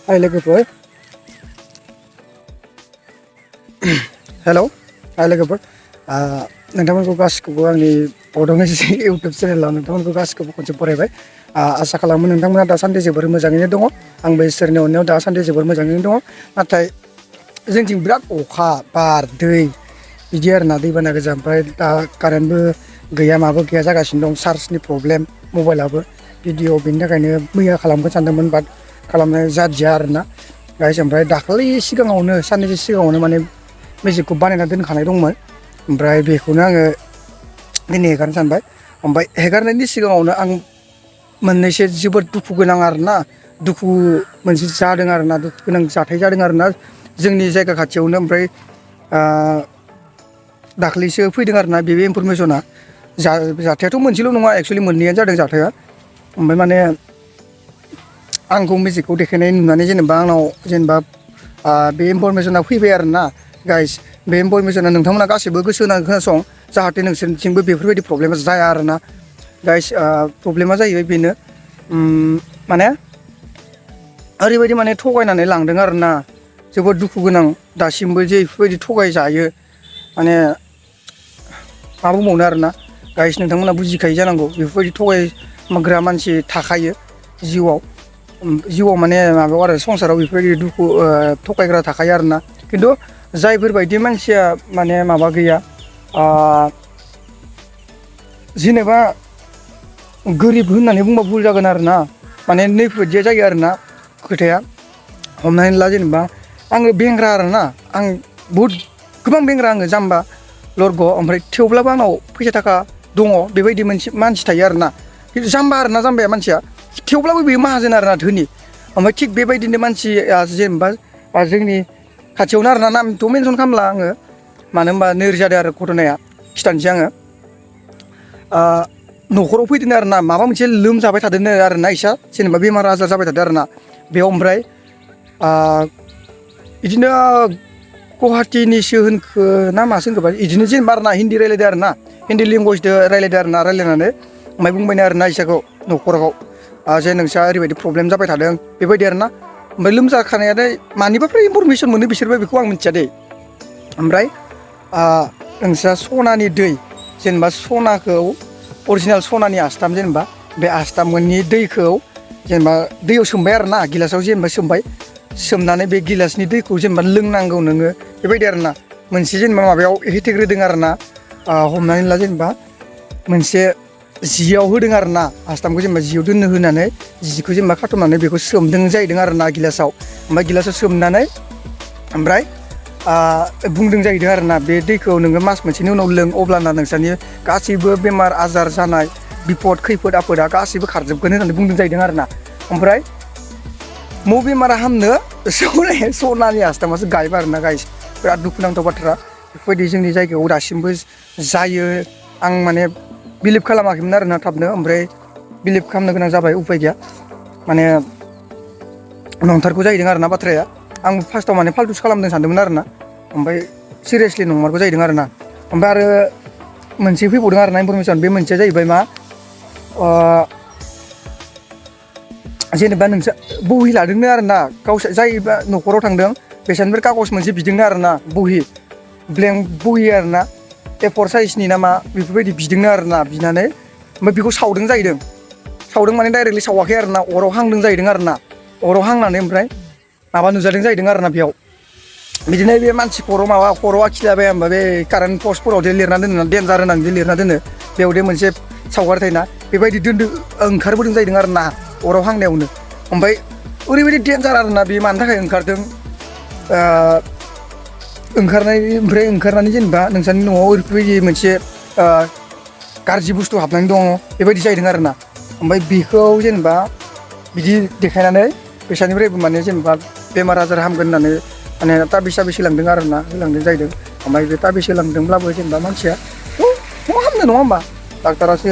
Hai लोगोफोर hello हाय लोगोफोर नोंथांमोनखौ गासिखौबो आंनि बड'मेसि इउटुब चेनेलाव नोंथांमोनखौ गासिखौबो खनसे बरायबाय आसा खालामो नोंथांमोना दासान्दि जोबोर मोजाङैनो दङ आंबो इसोरनि अननायाव दासान्दि जोबोर मोजाङैनो दङ नाथाय जोंथिं बिराद अखा बार दै बिदि आरोना दैबाना गोजा ओमफ्राय दा कारेन्टबो गैया माबो गैया जागासिनो दं चार्जनि प्रब्लेम मबाइलाबो भिडिअ बेनि थाखायनो मैया खालामगोन सानदोंमोन बाट खालामनाय जादिया आरोना गाइस ओमफ्राय दाखालि सिगाङावनो साननैसो सिगाङावनो माने मेजिकखौ बानायना दोनखानाय दंमोन ओमफ्राय बेखौनो आङो दिनै हेगारनो सानबाय ओमफ्राय हेगारनायनि सिगाङावनो आं मोननैसो जोबोद दुखु गोनां आरोना दुखु मोनसे जादों आरोना दुखु गोनां जाथाय जादों आरोना जोंनि जायगा खाथियावनो ओमफ्राय दाख्लैसो फैदों आरोना बे इनफरमेसना जाथायाथ' मोनसेल' नङा एक्सुवेलि मोननैयानो जादों जाथाया ओमफ्राय माने आंखौ मेजिकखौ देखायनाय नुनानै जेनेबा आंनाव जेनेबा बे इनफरमेसना फैबाय आरोना गाइस बे इनफरमेसना नोंथांमोना गासैबो गोसो होनानै खोनासं जाहाथे नोंसोरनिथिंबो बेफोरबायदि प्रब्लेमा जाया आरोना गाइस प्रब्लेमा जाहैबाय बेनो माने ओरैबायदि माने थगायनानै लांदों आरोना जोबोद दुखु गोनां दासिमबो जे बेफोरबायदि थगाय जायो माने मा बुंबावनो आरोना गाइस नोंथांमोना बुजिखायो जानांगौ बेफोरबायदि थगायग्रा मानसि थाखायो जिउआव माने माबायाव आरो संसाराव बेफोरबायदि दुखु थगायग्रा थाखायो आरोना खिन्थु जायफोरबायदि मानसिया माने माबा गैया जेनेबा गोरिब होननानै बुंबा भुल जागोन आरोना माने नैफोरबायदिया जायो आरोना खोथाया हमनानै ला जेनेबा आङो बेंग्रा आरोना आं बहुद गोबां बेंग्रा आङो जाम्बा लरग' ओमफ्राय थेवब्लाबो आंनाव फैसा थाखा दङ बेबायदि मोनसे मानसि थायो आरोना जाम्बा आरोना जाम्बाया मानसिया थेवब्लाबो बेयो माहाजोन आरोना धोनि ओमफ्राय थिग बेबायदिनो मानसिया जेनेबा जोंनि खाथियावनो आरोना नामथ' मेनसन खालामला आङो मानो होनबा नोरै जादों आरो घटनाया खिथानोसै आङो न'खराव फैदों आरोना माबा मोनसे लोमजाबाय थादोंनो आरोना इसा जेनेबा बेमार आजार जाबाय थादों आरोना बेयाव ओमफ्राय बिदिनो गुवाहाटीनिसो होनखो ना मासो होनखोबा बिदिनो जेनेबा आरोना हिन्दी रायलायदों आरोना हिन्दी लेंगुवेजजों रायलायदों आरोना रायलायनानै ओमफ्राय बुंबायनो आरोना इसाखौ न'खराव जे नोंस्रा ओरैबायदि प्रब्लेम जाबाय थादों बेबायदि आरोना ओमफ्राय लोमजाखानायानो मानिबाफ्राय इनफरमेसन मोनो बिसोरबो बेखौ आं मिथिया दे ओमफ्राय नोंस्रा सनानि दै जेनेबा सनाखौ अरिजिनेल सनानि आस्थाम जेनेबा बे आस्थामनि दैखौ जेनेबा दैयाव सोमबाय आरोना गिलासाव जेनेबा सोमनानै बे गिलासनि दैखौ जेनेबा लोंनांगौ नोङो बेबायदि आरोना मोनसे जेनेबा माबायाव हेथेग्रोदों आरोना हमनानै ला जेनेबा मोनसे जियाव होदों आरोना आस्थामखौ जेनेबा जियाव दोननो होनानै जिखौ जेनेबा खाथबनानै बेखौ सोमदों जाहैदों आरोना गिलासाव ओमफ्राय गिलासाव सोमनानै ओमफ्राय बुंदों जाहैदों आरोना बे दैखौ नोङो मास मोनसेनि उनाव लों अब्लाना नोंसोरनि गासैबो बेमार आजार जानाय बिपद खैफोद आफोदा गासैबो खारजोबगोन होननानै बुंदों जाहैदों आरोना ओमफ्राय बेमारा हामनो सनानि आस्थामासो गायबाय आरोना गाइस बिराद दुखुनांथाव बाथ्रा बेफोरबायदि जोंनि जायगायाव दासिमबो जायो आं माने बिलिभ खालामाखैमोन आरोना थाबनो ओमफ्राय बिलिभ खालामनो गोनां जाबाय उफाय गैया माने नंथारगौ जाहैदों आरोना बाथ्राया आं फार्स्टआव माने फाल्थुसो खालामदों सानदोंमोन आरोना ओमफ्राय सिरियासलि नंमारगौ जाहैदों आरोना ओमफ्राय आरो मोनसे फैबावदों आरोना इनफरमेसन बे मोनसेया जाहैबाय मा जेनेबा नोंसोर बहि लादोंनो आरोना गावसोर जायबा न'खराव थांदों बेसानिफ्राय कागज मोनसे बिदोंनो आरोना बहि ब्लेंक बहि आरोना A4 साइजनि नामा बेफोरबायदि बिदोंनो आरोना बिनानै ओमफ्राय बेखौ सावदों जाहैदों सावदों माने डाइरेक्टलि सावाखै आरोना अराव हांदों जाहैदों आरोना अराव हांनानै ओमफ्राय माबा नुजादों जाहैदों आरोना बेयाव बिदिनो बे मानसि खर'आ खिलाबाय होमबा बे कारेन्ट पस्टफोराव दे लिरना दोनो देन्जार होननानै लिरना दोनो बेयाव दे मोनसे सावगारि थायोना बेबायदि ओंखारबोदों जाहैदों आरोना अराव हांनायावनो ओमफ्राय ओरैबायदि देन्जार आरोना बे मानि थाखाय ओंखारदों ओंखारनानै जेनेबा नोंसोरनि न'आव ओरैबायदि मोनसे गाज्रि बुस्थु हाबनानै दङ बेबायदि जाहैदों आरोना ओमफ्राय बेखौ जेनेबा बिदि देखायनानै बेसानिफ्रायबो माने जेनेबा बेमार आजार हामगोन होननानै माने ताबिस होलांदों आरोना होलांदों जाहैदों ओमफ्राय बे ताबिस होलांदोंब्लाबो जेनेबा मानसिया हामनो नङा होमबा डाक्टारासो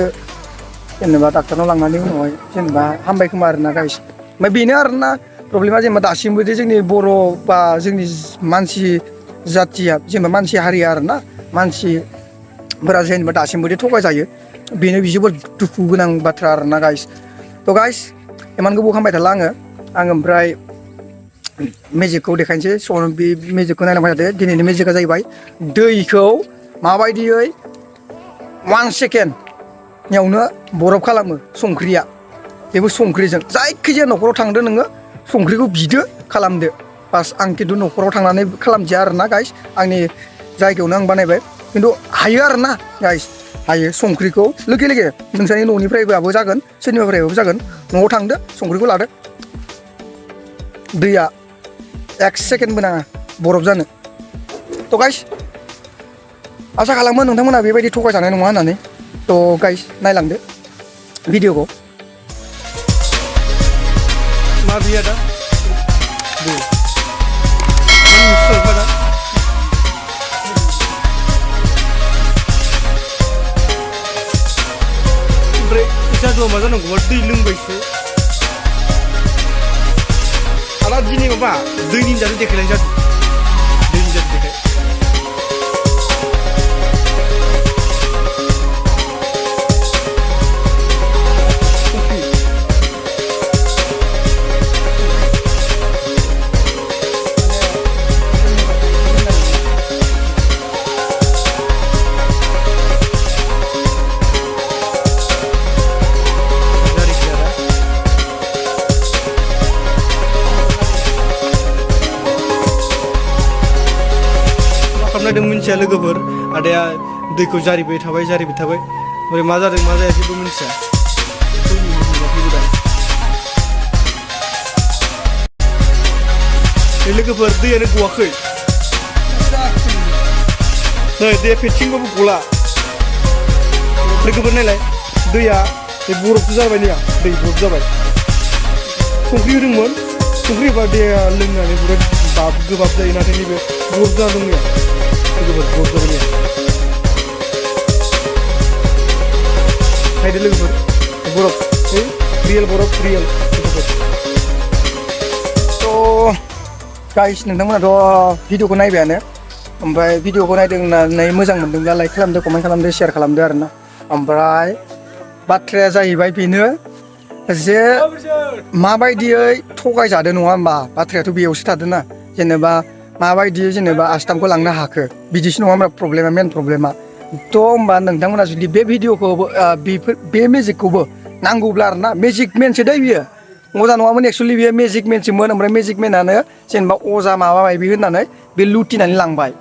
जेनेबा डाक्टारनाव लांनानै उनावहाय जेनेबा हामबाय खोमा आरोना गाइस ओमफ्राय बेनो आरोना प्रब्लेमा जेनेबा दासिमबो जे जोंनि बर' बा जोंनि मानसि जाथिया जेनेबा मानसि हारिया आरोना मानसिफोरा जेनेबा दासिमबो थगायजायो बेनो जोबोद दुखु गोनां बाथ्रा आरोना गाइस थ' गाइस इमान गोबाव खालामबाय थाला आङो ओमफ्राय मेजिकखौ देखायनोसै स' बे मेजिकखौ नायलांबाय थादो दिनैनि मेजिकआ जाहैबाय दैखौ माबायदियै 1 सेकेन्डयावनो बरफ खालामो संख्रिया बेबो संख्रिजों जायखिजाया न'खराव थांदो नोङो संख्रिखौ बिदो खालामदो बास आं खिन्थु न'खराव थांनानै खालामदिया आरोना गाइस आंनि जायगायावनो आं बानायबाय खिन्थु हायो आरोना गाइस हायो संख्रिखौ लोगो लोगो नोंसानि न'निफ्रायबाबो जागोन सोरनिबाफ्रायबाबो जागोन न'आव थांदो संख्रिखौ लादो दैया 1 सेकेन्डबो नाङा बरफ जानो थ' गाइस आसा खालामो नोंथांमोना बेबायदि थगायजानाय नङा होननानै थ' गाइस नायलांदो भिडिअखौ मा बिया दा ओमफ्राय जादुआ मा जानांगौबा दै लोंबायसो आला दिनै माबा दैनि जादु देखायलाय जादु दैनि जादु देखाय मिथिया लोगोफोर आदाया दैखौ जारिबाय थाबाय ओमफ्राय मा जादों मा जाया जेबो मिथिया लोगोफोर दैयानो गवाखै नै दैया फेथिंबाबो गला लोगोफोर नायलाय दैया बे बरफसो जाबाय नै दै बरफ जाबाय संख्रि होदोंमोन संख्रि होबा दैया लोंनानै बिराद गोबाब जायो नाथाय नैबे बरफ जाना दं नै बरफ जाबाय नायदो लोगोफोर बरफ रियेल बरफ रियेल थ' गाइस नोंथांमोनाथ' भिडिअखौ नायबायानो ओमफ्राय भिडिअखौ नायदों होननानै मोजां मोनदोंब्ला लाइक खालामदो कमेन्ट खालामदो शेयार खालामदो आरोना ओमफ्राय बाथ्राया जाहैबाय बेनो जे माबायदियै थगायजादों नङा होमबा बाथ्रायाथ' बेयावसो थादोंना जेनेबा माबायदि जेनेबा आस्थामखौ लांनो हाखो बिदिसो नङा होमबा प्रब्लेमा मेन प्रब्लेमा थ' होमबा नोंथांमोना जुदि बे भिडिअखौबो बे मेजिकखौबो नांगौब्ला आरोना मेजिक मेनसो दै बियो अजा नङामोन एक्सुवेलि बेयो मेजिक मेनसोमोन ओमफ्राय मेजिक मेनानो जेनेबा अजा माबा माबि होननानै बे लुटिनानै लांबाय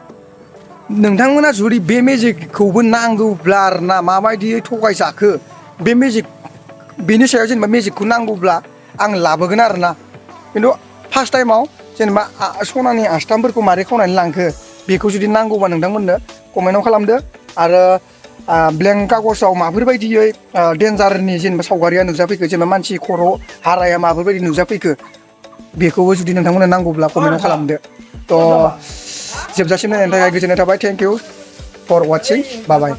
नोंथांमोना जुदि बे मेजिकखौबो नांगौब्ला आरोना माबायदियै थगायजाखो बे मेजिक बेनि सायाव जेनेबा मेजिकखौ नांगौब्ला आं लाबोगोन आरोना खिन्थु फार्स्ट टाइमाव जेनेबा सनानि आस्थामफोरखौ मारै खावनानै लांखो बेखौ जुदि नांगौबा नोंथांमोननो कमेन्टआव खालामदो आरो ब्लेंक कागजाव माफोरबायदियै डेन्जारनि जेनेबा सावगारिया नुजाफैखो जेनेबा मानसि खर' हाराया माफोरबायदि नुजाफैखो बेखौबो जुदि नोंथांमोननो नांगौब्ला कमेन्टआव खालामदो थ' जोबजासिम नायनायनि थाखाय गोजोननाय थाबाय thank you for watching bye bye